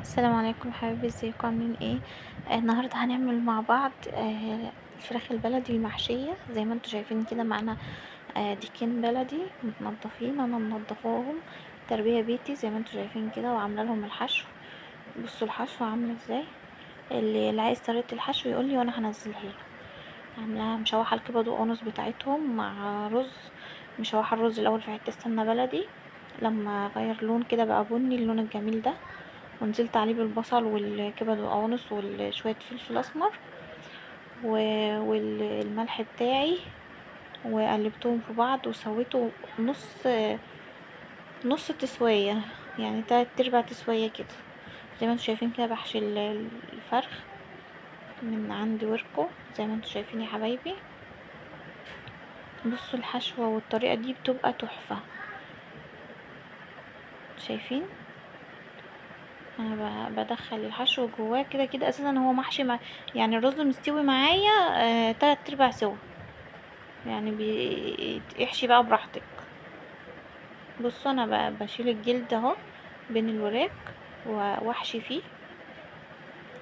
السلام عليكم حبايبي، ازيكم عاملين ايه؟ النهارده هنعمل مع بعض الفراخ البلدي المحشيه. زي ما انتم شايفين كده معانا ديكين بلدي متنضفين، انا منضفاهم تربيه بيتي زي ما انتم شايفين كده، وعامله لهم الحشو. بصوا الحشو عامله ازاي، اللي عايز طريقه الحشو يقول لي وانا هنزلها له. عاملاها مشوحه الكبد وقانص بتاعتهم مع رز، مشوحه الرز الاول في حتة سمنه بلدي، لما غير لون كده بقى بني اللون الجميل ده، ونزلت عليه بالبصل والكبد والقوانص وشوية فلفل اسمر والملح بتاعي، وقلبتهم في بعض وسويته نص تسويه، يعني 3/4 تسويه كده. زي ما انتم شايفين كده بحشي الفرخ من عند وركو زي ما انتم شايفين يا حبايبي. بصوا الحشوه والطريقة دي بتبقى تحفة، شايفين انا بدخل الحشو جواه كده كده، اساسا هو محشي مع يعني الرز مستوي معايا 3/4 سوا، يعني بيحشي بقى براحتك. بصوا انا بشيل الجلد اهو بين الوراك واحشي فيه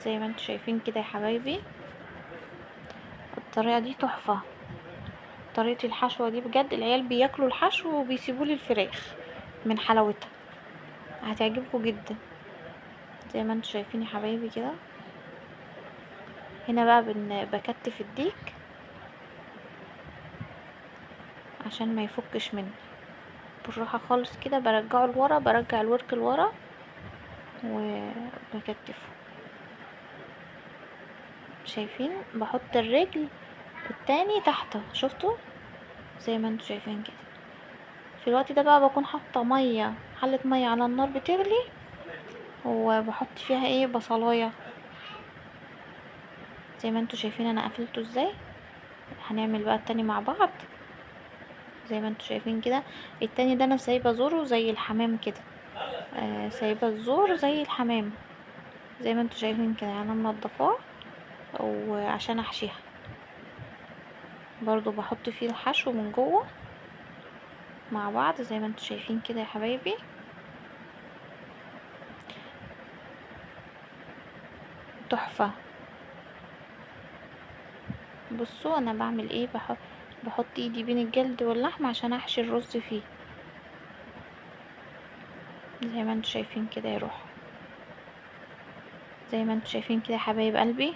زي ما انتم شايفين كده يا حبايبي. الطريقة دي تحفة، طريقه الحشوه دي بجد العيال بياكلوا الحشو وبيسيبوا لي الفراخ من حلاوتها، هتعجبكم جدا زي ما انتم شايفين يا حبايبي كده. هنا بقى بكتف الديك عشان ما يفكش مني، بالراحة خالص كده برجعه لورا، برجع الورك لورا وبكتفه. شايفين بحط الرجل التاني تحته، شفتوا زي ما انتم شايفين كده. في الوقت ده بقى بكون حاطه حله مية على النار بتغلي، وبحط فيها ايه بصلايه زي ما انتم شايفين انا قفلته ازاي. هنعمل بقى التاني مع بعض زي ما انتم شايفين كده. التاني ده انا سايبه زوره زي الحمام كده، سايبه الزور زي الحمام زي ما انتم شايفين كده، يعني انا منضفاه وعشان احشيها برضو بحط فيه الحشو من جوه مع بعض زي ما انتم شايفين كده يا حبايبي. تحفة. بصوا انا بعمل ايه، بحط ايدي بين الجلد واللحم عشان احشي الرز فيه زي ما انتم شايفين كده، يروح زي ما انتم شايفين كده يا حبايب قلبي.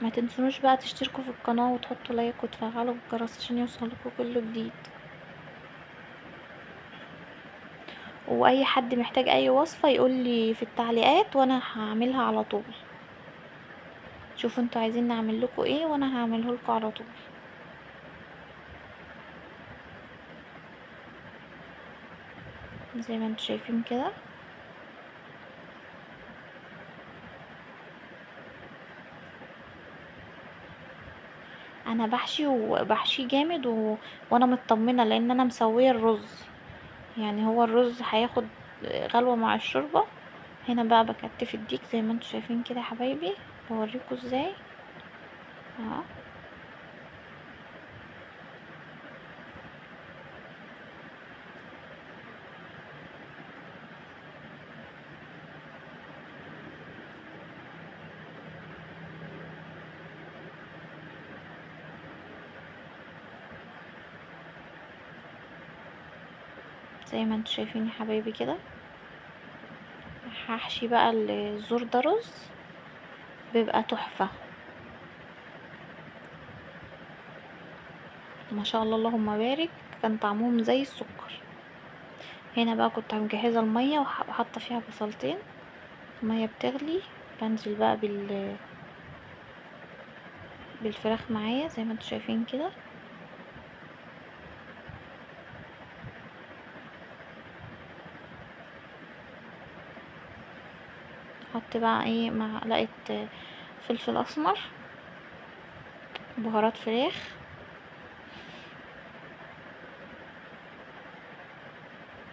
ما تنسونوش بقى تشتركوا في القناة وتحطوا لايك وتفعلوا الجرس عشان يوصلكوا كل جديد. واي حد محتاج اي وصفة يقول لي في التعليقات وانا هعملها على طول. شوفوا انتوا عايزين نعمل لكم ايه وانا هعمله لكم على طول. زي ما انتوا شايفين كده. انا بحشي وبحشي جامد وانا مطمنه لان انا مسويه الرز، يعني هو الرز هياخد غلوه مع الشوربة. هنا بقى بكتف الديك زي ما انتوا شايفين كده يا حبايبي، بوريكم ازاي اهو. زي ما انتوا شايفين يا حبايبي كده. هحشي بقى الزور ده رز، بيبقى تحفة ما شاء الله اللهم بارك، كان طعمهم زي السكر. هنا بقى كنت مجهزة المية وحاطة فيها بصلتين، المية بتغلي بنزل بقى بالفراخ معايا زي ما انتوا شايفين كده. احط بقى ايه معلقه فلفل اسمر، بهارات فراخ،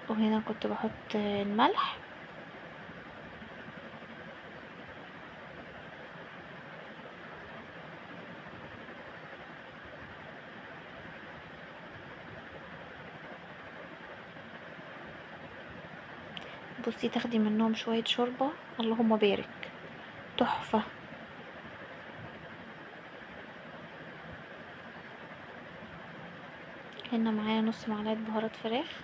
وهنا كنت بحط الملح. بصي تاخدي منهم شوية شوربة، اللهم بارك، تحفة. هنا معايا نص معلقة بهارات فراخ،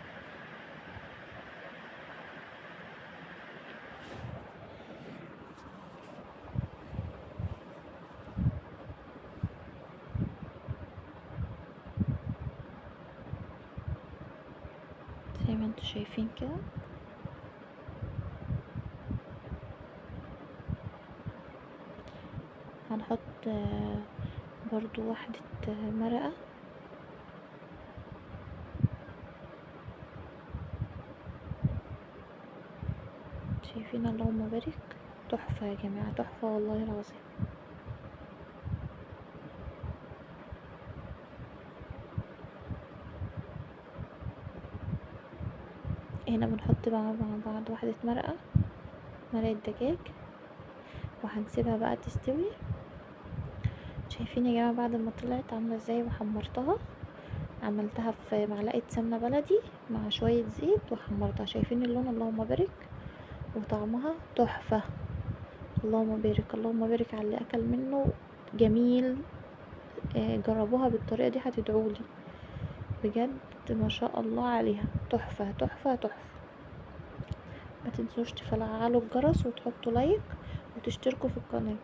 زي ما انتوا شايفين كده. هنحط برضو واحدة مرقة، شايفين اللهم بارك، تحفة يا جماعة، تحفة والله العظيم. هنا بنحط بقى مع بعض واحدة مرقة، مرقة دجاج، وهنسيبها بقى تستوي. شايفين يا جماعة بعد ما طلعت عاملة ازاي وحمرتها، عملتها في معلقة سمنة بلدي مع شوية زيت وحمرتها، شايفين اللون اللهم بارك، وطعمها تحفة، اللهم بارك اللهم بارك على اللي اكل منه، جميل. جربوها بالطريقة دي هتدعولي بجد، ما شاء الله عليها، تحفة تحفة تحفة. ما تنسوش تفعلوا الجرس وتحطوا لايك وتشتركوا في القناة.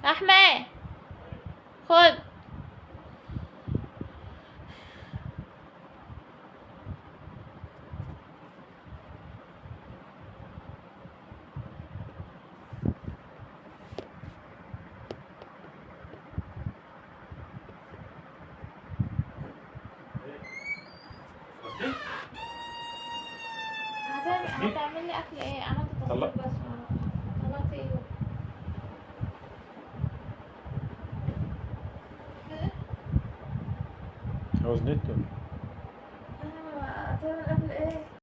احمد خد هتعمل لي اكل ايه؟ عملت تصوير بس طلعت ايه؟ عاوز نت ولا؟ انا هتعمل